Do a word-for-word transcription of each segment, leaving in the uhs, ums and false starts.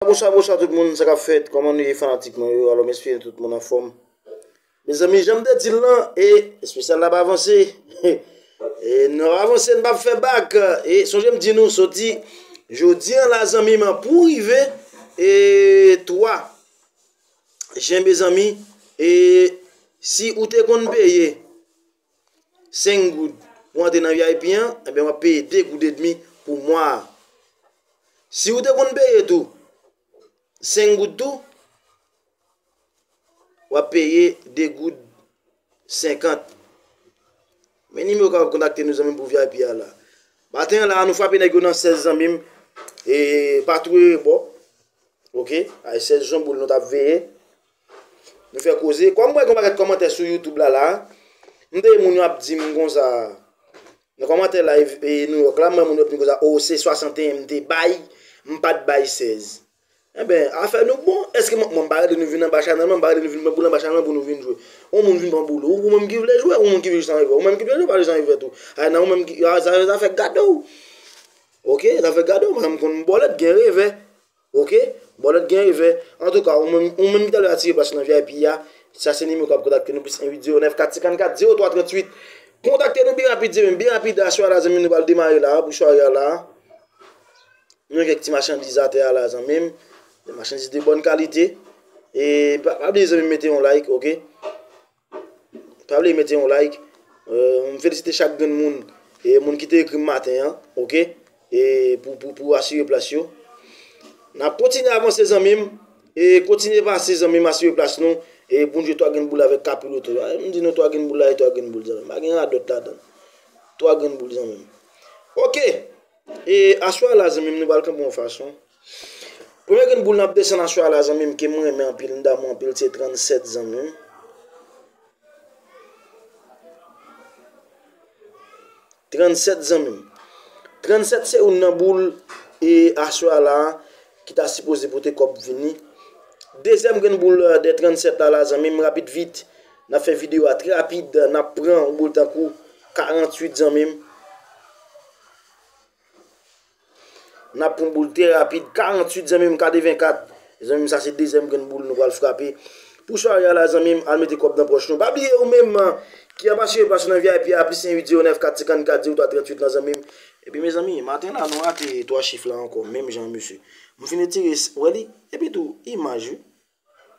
Bonswa, bonswa tout moun, sa k ap fèt? Kòman nou ye, fanatik mwen yo? Alò, m espere tout moun anfòm. Mezanmi, jan m te di l lan, e espesyal la pa avanse. E n ap avanse, n p ap fè bak. E sonje m di nou, soti jodi an la, zanmi m, pou rive e twa jen, mezanmi, e si ou te konn peye senk goud pou antre nan V I P an, ebyen, w ap peye de goud edmi pou mwa a. Si ou te konn peye tou senk goud tou, w ap peye de goud senkant. Men nimewo k ap kontakte nou, zanmi m, pou V I P a la. Maten an la, nou frape nèg yo nan sèz, zanmi m. E pa tou rebò. Oke? Ay, sèz jan boul nou t ap veye. Nou fè koze. Kòm m wè gen yon pakèt kòmantè sou YouTube la, la, m te moun yo ap di m konsa, nan kòmantè live, e, New York la, m wè moun yo ap di m konsa, o, se swasanteyen m te bay, m pa t bay sèz. Enben, afè nou bon. Èske mwen, mwen m pa rele nou vin anba chanèl mwen, m pa rele nou vin pran boul anba chanèl mwen pou nou vin jwe. Yon moun vin pran boul, ou, ou menm ki vle jwe, yon moun ki vle jis anrive, ou menm ki vle jwe, pa jis anrive tou. Ay, nan ou menm ki, a, zafè, zafè gade w. Oke, zafè gade w, mwen m konn bòlèt gen revè. Oke, bòlèt gen revè. Antouka, ou menm, ou menm ki ta vle atire plas nan V I P a, sa se nimewo k ap kontakte nou, plis en uit zewo nèf kat senkannkat zewo twa tranntuit. Kontakte nou byen rapid, zanmi m, byen rapid, aswè a la, zanmi m, nou pral demare la, pou sware a la. Nou gen kèk ti machandiz atè a la, zanmi m. De machandiz de bòn kalite. E pa, pa bliye, zanmi m, mete yon like, oke? Pa bliye mete yon like. Euh, m felisite chak grenn moun, e moun ki te ekri m maten an, oke? E pou, pou, pou asire plas yo. N ap kontinye avanse, zanmi m. E kontinye pase, zanmi m, asire plas nou. E Bondye, twa grenn boul avèk Kapiloto. A, m di nou twa grenn boul la e twa grenn boul, zanmi m. Pa gen radòt ladan l. Twa grenn boul, zanmi m. Oke. E aswè a la, zanmi m, nou pral kanpe yon fason. Premye grenn boul n ap desann aswè a la, zanmi m, ke m renmen anpil, m damou anpil, se trannsèt, zanmi m. Trannsèt, zanmi m. Trannsèt se youn nan boul, e, aswè a la, ki ta sipoze pote kòb vini. Dezyèm grenn boul, euh, de trannsèt la, la, zanmi m, rapid vit. N ap fè videyo a trè rapid, n ap pran yon boul tankou karanntuit, zanmi m. N ap pran boul trè rapid, karanntuit, zanmi m, katrevenkat. Zanmi m, sa se dezyèm grenn boul nou pral frape. Pou sware a la, zanmi m, al mete kòb nan pòch nou. Pa bliye ou menm, ki ap asire plas ou nan V I P a, plis en uit zewo nèf kat senkannkat zewo twa tranntuit lan, zanmi m. Epi, mezanmi, maten la, nou rate twa chif la ankò, menm jan, mesye. M fin retire, wè li, epi tou, imaj, wi.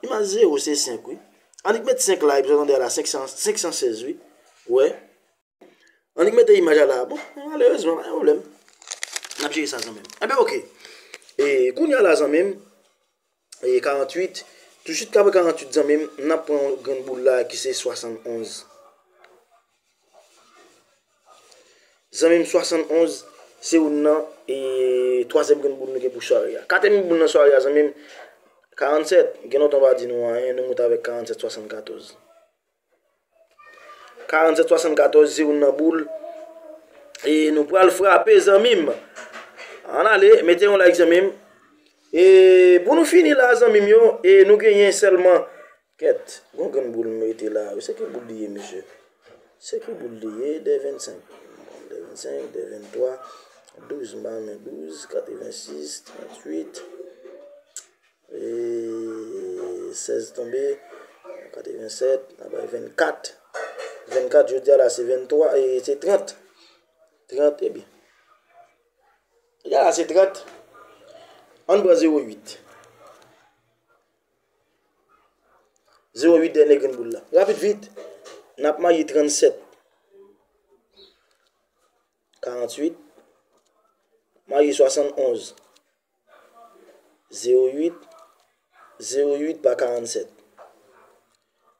Imaj zewo, se senk, wi. Annik met senk la, epi sa tande a la, senk san, senk san sèz, wi. Wè. Annik mete imaj la la. Bon, malerezman, pa gen pwoblèm. N ap jere sa, zanmi m. Enben, oke. E, kounye a la, zanmi m, e, karanntuit. Tousuit k apre karanntuit, zanmi m, n ap pran yon grenn boul la ki se swasannonz. Zanmi m, swasannonz, se youn nan, e, twazyèm grenn boul nou gen pou sware a. Katriyèm boul nan sware a, zanmi m, karannsèt. Gen lontan m pa di nou anyen, nou moute avèk karannsèt swasannkatòz. Karannsèt swasannkatòz, se youn nan boul. E nou pral frape, zanmi m. Ann ale, mete yon like, zanmi m. E pou nou fini la, zanmi m yo, e nou genyen sèlman, kèt, gon grenn boul m rete la. Se ki boul li ye, mesye? Se ki boul li ye? De vennsenk. De vennsenk, de venntwa, douz, m pa renmen douz, katrevensis, tranntuit. E sèz tonbe, katrevensèt, n a bay vennkat. Vennkat, jodi a la, se venntwa, e se trant. Trant, ebyen. Jodi a la, se trant. Ann pran zewo uit. Zewo uit, dènye grenn boul la. Rapid vit, n ap maye trannsèt. Karantuit, maye swasannonz. Zewo uit, zewo uit pa karannsèt.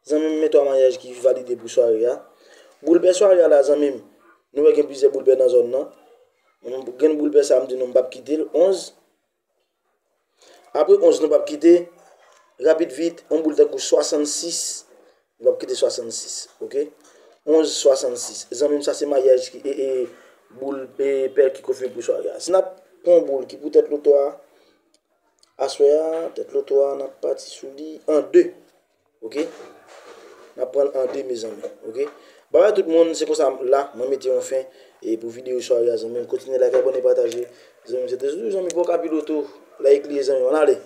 Zanmi m, men twa mayaj ki valide pou sware a. Boul pè sware a la, zanmi m, nou wè gen plizyè boul pè nan zòn nan. Grenn boul pè sa, m di nou, m p ap kite l, onz. Apre onz, nou p ap kite, rapid vit, yon boul tankou swasannsis, nou p ap kite swasannsis, oke? Onz swasannsis. Zanmi m, sa se mayaj ki, e, e, boul, e, pè ki konfime pou sware a. Si n ap pran yon boul ki pou tèt loto a, aswè a, tèt loto a, n ap pati sou li an de. Oke? N ap pran l an de, mezanmi. Oke? Babay tout moun, se konsa la, mwen mete yon fen, e, pou videyo sware a, zanmi m. Kontinye like, abòne, pataje. Zanmi m, se te toujou zanmi pa w Kapiloto. Like li ye, zanmi m. Ann ale.